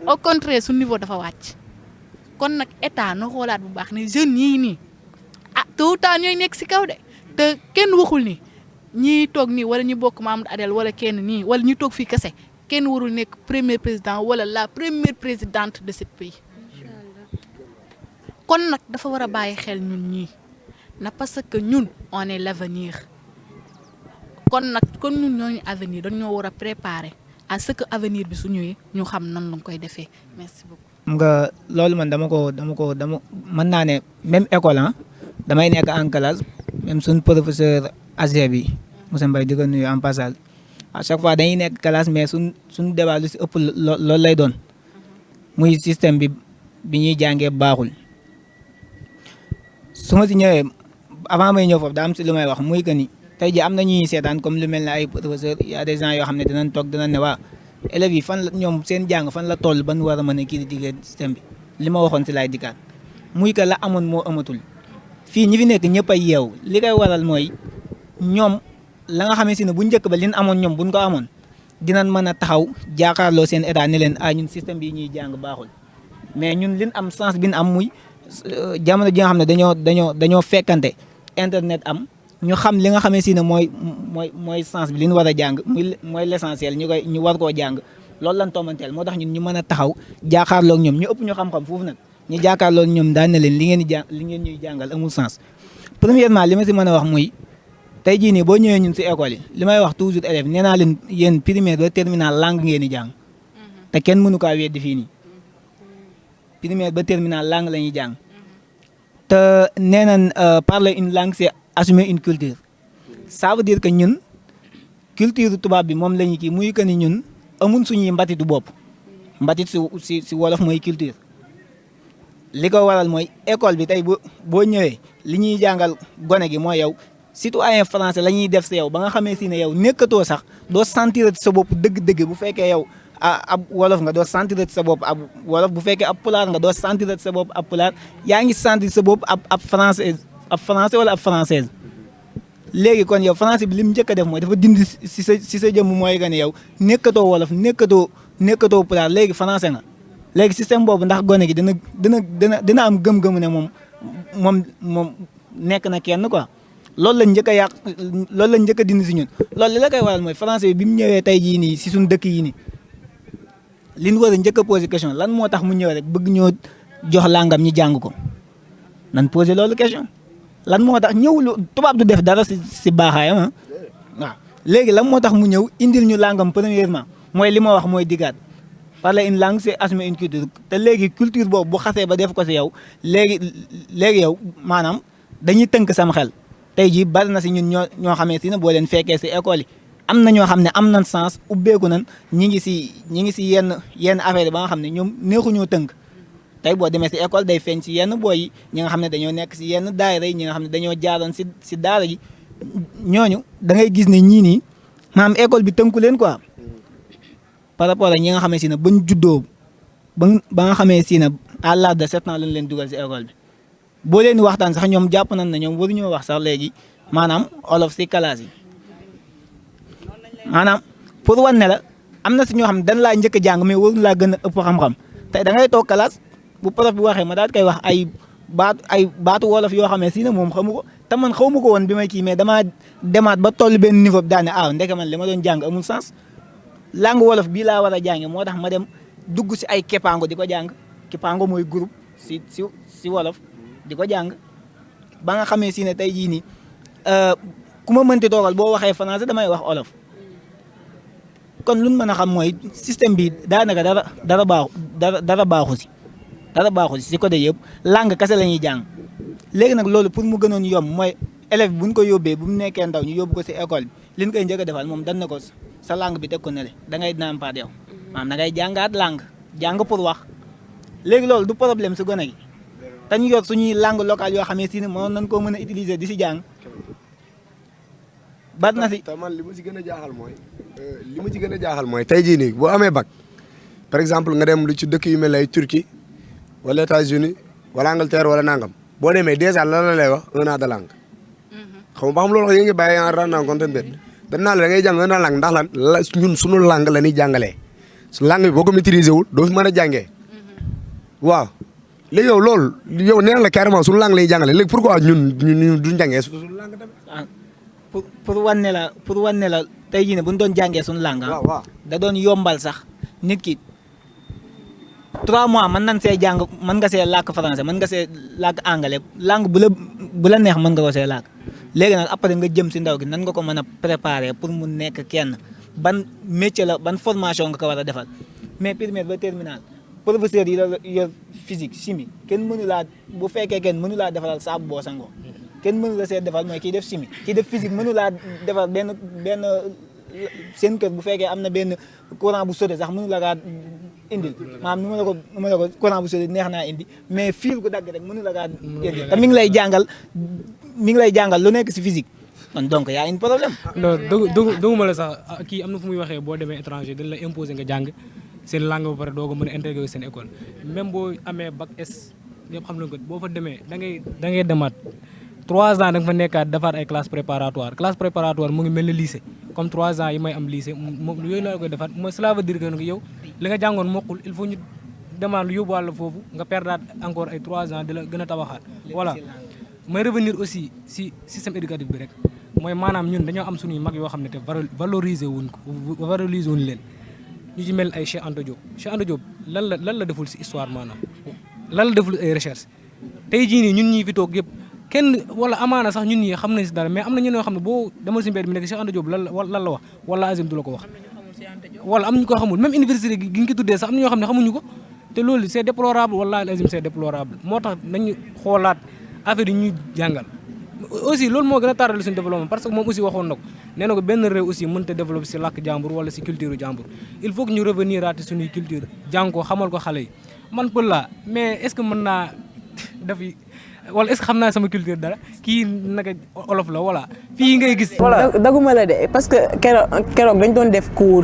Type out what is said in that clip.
au contraire su niveau dafa wàcc kon nag état na xoolaat bu baax ne jeunes yii nii tôt ou tard ñooy nekk si kaw de te kenn waxul ni ñii toog nii wala ñu bokk Mamadou Adel wala kenn nii wala ñu toog fii kese kenn warul nekk premier président wala la première présidente de ce pays kon nag dafa war a bàyyi xel ñun ñii na parce que ñun on est l'avenir kon ñun ñooñu avenir dañoo war a préparer à ce que avenir bi su ñëwee ñu xam nan lañ koy defee merci beaucoup. nga loolu man dama mën naa ne même école damay nekk en classe même suñ professeur AG bi Moussa Mbaye di ko nuyu en passage à chaque fois dañuy nekk classe mais suñ débat lu si ëpp loolu lay doon muy système bi ñuy jàngee baaxul su ma si ñëwee avant may ñëw foofu daa am si lu may wax muy que ni tey jii am na ñuy seetaan comme lu mel ne ay professeurs y a des gens yoo xam ne dinañ toog dinañ ne waa élèves yi fan la ñoom seen jàng fan la toll ban war a mën a kii di diggee système bi li ma waxoon si laay dikkaat muy que la amoon moo amatul fii ñi fi nekk ñëpp ay yeew li koy waral mooy ñoom la nga xamee si ne bu njëkk ba li ñu amoon ñoom buñ ko amoon dinañ mën a taxaw jaakaarloo seen état ne leen ñun système bii ñuy jàng baaxul mais ñun liñ am sens bi ñu am muy jamono ji nga xam ne dañoo fekkante internet am ñu xam li nga xamee si ne mooy sens bi li ñu war a jàng mooy l'essentiel ñu war koo jàng loolu lan toomanteel moo tax ñun ñu mën a taxaw jaakaarloog ñoom ñu ëpp ñu xam-xam foofu nag ñu jaakaarloog ñoom daan na leen li ngeen ñuy jàngal amul sens. premièrement li ma si mën a wax muy tey jii nii boo ñëwee ñun si école yi li may wax toujours élèves nee naa leen yéen primaire ba terminal langue ngeen di jàng te kenn mënu kaa weddi fii nii primaire ba terminal langue la ñuy jàng te nee nañ parler une langue c'est assumer une culture ça veut dire que ñun culture tubaab bi moom la ñu kii muy que ni ñun amun suñuy mbatitu bopp mbatit si wolof mooy culture li ko waral mooy école bi tey boo ñëwee li ñuy jàngal gone gi mooy yow citoyen français la ñuy def si yow ba nga xamee si ne yow nekkatoo sax doo sentir sa bopp dëgg-dëgg bu fekkee yow ab wolof nga doo sentir sa bopp ab wolof bu fekkee ab pulaar nga doo sentir sa bopp ab pulaar yaa ngi sentir sa bopp ab français wala ab française léegi kon yow français bi li mu njëkk a def mooy dafa dindi si sa jëmm mooy que ne yow nekkatoo wolof nekkatoo pulaar léegi français nga léegi système boobu ndax gone gi dina am gëm-gëmu ne moom nekk na kenn quoi loolu lañ njëkk a yàq loolu lañ njëkk a dindi si ñun loolu li la koy waral mooy français bi mu ñëwee tey jii nii si suñu dëkk yi nii li ñu war a njëkk a posé question lan moo tax mu ñëw rek bëgg ñoo jox langam ñi jàng ko nan posé loolu question lan moo tax ñëwul tubaab du def dara si baaxaayam waaw léegi lan moo tax mu ñëw indil ñu langam premièrement mooy li ma wax mooy digaat parler une langue c'est assumer une culture te léegi culture boobu bu xasee ba def ko si yow léegi yow maanaam dañuy tënk sam xel tey jii bari na si ñun ñoo xamee si ne boo leen fekkee si école yi am na ñoo xam ne am nañ sens ubbeeku nañ ñi ngi si yenn affaire yi ba nga xam ne ñoom neexuñoo tënk tey boo demee si école day feeñ si yenn boy yi ñi nga xam ne dañoo nekk si yenn daayira yi ñi nga xam ne dañoo jaaroon si daara yi ñooñu da ngay gis ne ñii nii maanaam école bi tënku leen quoi par rapport ak ñi nga xamee si ne bañ juddoo ba nga xamee si ne à l'âge de 7 ans lañ leen dugal si école bi boo leen waxtaan sax ñoom jàpp nañ ne ñoom waruñoo wax sax léegi maanaam olof si classe yi maanaam pour wan ne la am na si ñoo xam ne dañ laa njëkk a jàng mais waruñu laa gën a ëpp xam-xam tey da ngay toog classe bu prof bi waxee ma daal koy wax ay baatu wolof yoo xamee si ne moom xamu ko te man xaw ma ko woon bi may kii mais damaa demaat ba toll benn niveau bi daane ndeke man li ma doon jàng amul sens langue wolof bii laa war a jànge moo tax ma dem dugg si ay kepaango di ko jàng kepaango mooy groupe si wolof di ko jàng ba nga xamee si ne tey jii nii ku ma mënti toogal boo waxee français damay wax olof kon lu ñu mën a xam mooy système bi daanaka dara baaxu si côté yëpp langue kese la ñuy jàng léegi nag loolu pour mu gënoon yomb mooy élève bi bu ñu ko yóbbee bu mu nekkee ndaw ñu yóbbu ko si école bi li ñu koy njëkk a defal moom dan na ko sa langue bi teg ko ne le da ngay nàmpaat yow maanaam da ngay jàngaat langue jàng pour wax léegi loolu du problème si gone gi te ñu yor suñuy langue locale yoo xamee si ne mënoon nañ koo mën a utiliser di si jàng bari na si. te man li ma si gën a jaaxal mooy tey jii nii boo amee bac par exemple nga dem lu ci dëkk yu mel ne ay Turquie wala États-Unis wala Angleterre wala nangam boo demee dèjà lan la lay wax 1 an de langue. xam nga ba xam loolu yéen ngi bàyyi en rendant compte mbir dañ naa la da ngay jàng 1 an langue ndax lan ñun suñu langue la ñuy jàngalee langue bi boo ko maîtriser wul doo fi mën a jàngee waaw léegi yow loolu yow nee na la carrément suñu langue lay jàngale léegi pourquoi ñun duñ jàngee suñu langue tamit. pour wan ne la tey jii ne bu ñu doon jàngee suñu langue waaw da doon yombal sax nit ki 3 mois mën nañ see jàng mën nga see làkk français mën nga see làkk anglais langue bu la neex mën nga ko see làkk léegi nag après nga jëm si ndaw gi nan nga ko mën a préparer pour mu nekk kenn ban métier la ban formation nga ko war a defal mais primaire ba terminal professeur yi la yor physique chimie kenn mënu laa bu fekkee kenn mënu laa defalal saabu boo sangoo kenn mënu la see defal mooy kii def chimie kii def physique mënu laa defal benn seen kër bu fekkee am na benn courant bu sote sax mënu la kaa indil maanaam nu ma la ko courant bu sote neex naa indi mais fil ko dagg rek mënu la kaa indi te mi ngi lay jàngal lu nekk si physique kon donc y a un problème. non dëgguma la sax kii am na fu muy waxee boo demee étranger dañ la imposer nga jàng seen langue ba pare doo ko mën a intégrer seen école même boo amee bac S ñëpp xam nañ ko boo fa demee da ngay demaat 3 ans da nga fa nekkaat defaat ay classe préparatoire mu ngi mel ni lycée comme 3 ans yi may am lycée moom yooyu la koy defaat mooy cela veut dire que yow li nga jàngoon mokkul il faut ñu demaat lu yóbbuwaat la foofu nga perdaat encore ay 3 ans di la gën a tabaxaat voilà may revenir aussi si système éducatif bi rek mooy maanaam ñun dañoo am suñuy mag yoo xam ne te valoriser wuñ leen ñu ci mel ay Cheikh Anta Diop lan la deful si histoire maanaam lan la deful ay recherche tey jii nii ñun ñii fi toog yëpp kenn wala amaana sax ñun ñii xam nañ si dara mais am na ñeneen yoo xam ne boo demal si mbedd mi nekk Cheikh Anta Diop lan la wax wala Azim du la ko wax wala am ñu ko xamul même université gi ñu ko tuddee sax am na ñoo xam ne xamuñu ko te loolu c'est déplorable wallahi Azim c'est déplorable moo tax nañu xoolaat affaire yi ñuy jàngal aussi loolu moo gën a tardé suñu développement parce que moom aussi waxoon na ko nee na ko benn réew aussi mënut a développer si làkk jàmbur wala si culture jàmbur il faut que ñu revenir aati suñuy culture jàng ko xamal ko xale yi man pël laa mais est ce que mën naa def wala est ce que xam naa sama culture dara kii naka olof la voilà fii ngay gis. daguma la de parce que keroog dañ doon def cours